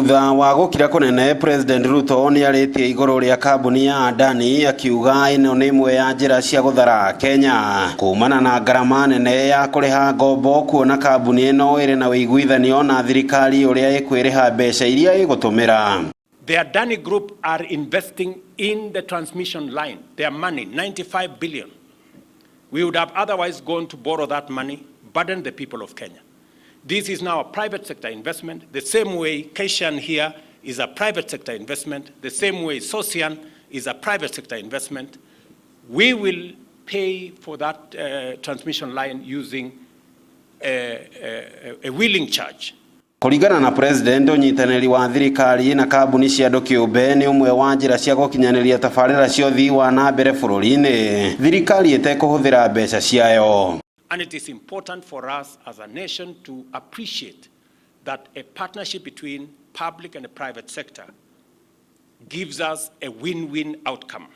Thutha wa gũkira kũnene, President Ruto nĩarĩtie igũrũ rĩa kambuni ya Adani, akiuga ĩno nĩ ĩmwe ya njĩra cia gũthara Kenya kumana na ngarama nene ya kũrĩha ngombo, kuona kambuni ĩno ĩrĩ na ũiguithanio na thirikari ũrĩa ĩkwĩrĩha mbeca iria ĩgũtũmĩra. The Adani Group are investing in the transmission line, their money, 95 billion. We would have otherwise gone to borrow that money, burden the people of Kenya. This is now a private sector investment, the same way KESAN here is a private sector investment, the same way Sosian is a private sector investment. We will pay for that transmission line using a wheeling charge. Kũringana na President, ũnyitanĩri wa thirikari na kambuni cia andũ kĩũmbe nĩ ũmwe wa njĩra cia gũkinyanĩria tabarĩra cia ũthii wa na mbere bũrũri-inĩ, thirikari ĩtekũhũthĩra mbeca ciayo. And it is important for us as a nation to appreciate that a partnership between public and the private sector gives us a win-win outcome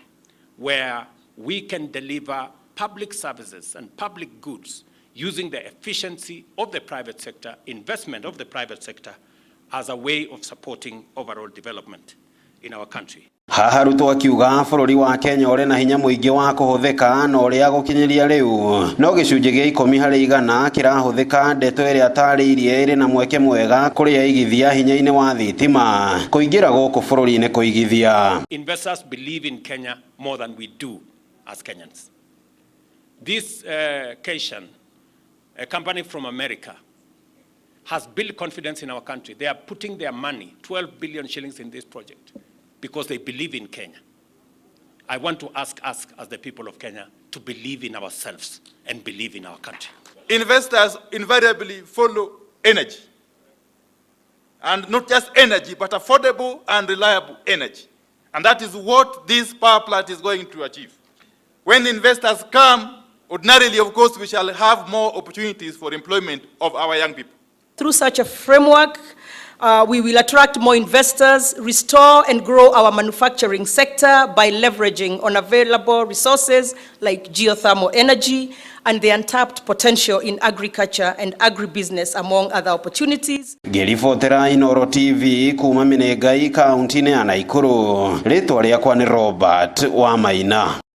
where we can deliver public services and public goods using the efficiency of the private sector, investment of the private sector, as a way of supporting overall development in our country. Haha Ruto akiuga bũrũri wa Kenya ũrĩ na hinya mũingĩ wa kũhũthĩka, na ũrĩa gũkinyĩria rĩu no 10% kĩrahũthĩka, ndeto ĩrĩa atarĩirie ĩrĩ na mweke mwega kũrĩ aigithia hinya-inĩ wa thitima kũingĩra gũkũ bũrũri-inĩ kũigithia. Investors believe in Kenya more than we do as Kenyans. This KESAN, a company from America, has built confidence in our country. They are putting their money, 12 billion shillings, in this project because they believe in Kenya. I want to ask us as the people of Kenya to believe in ourselves and believe in our country. Investors invariably follow energy. And not just energy, but affordable and reliable energy. And that is what this power plant is going to achieve. When investors come, ordinarily, of course, we shall have more opportunities for employment of our young people. Through such a framework, we will attract more investors, restore and grow our manufacturing sector by leveraging on available resources like geothermal energy and the untapped potential in agriculture and agribusiness, among other opportunities. Ngĩribotera Inooro TV kuma Menengai, kaunti-inĩ ya Naikuru, rĩtwa rĩakwa nĩ Robert Wamaina.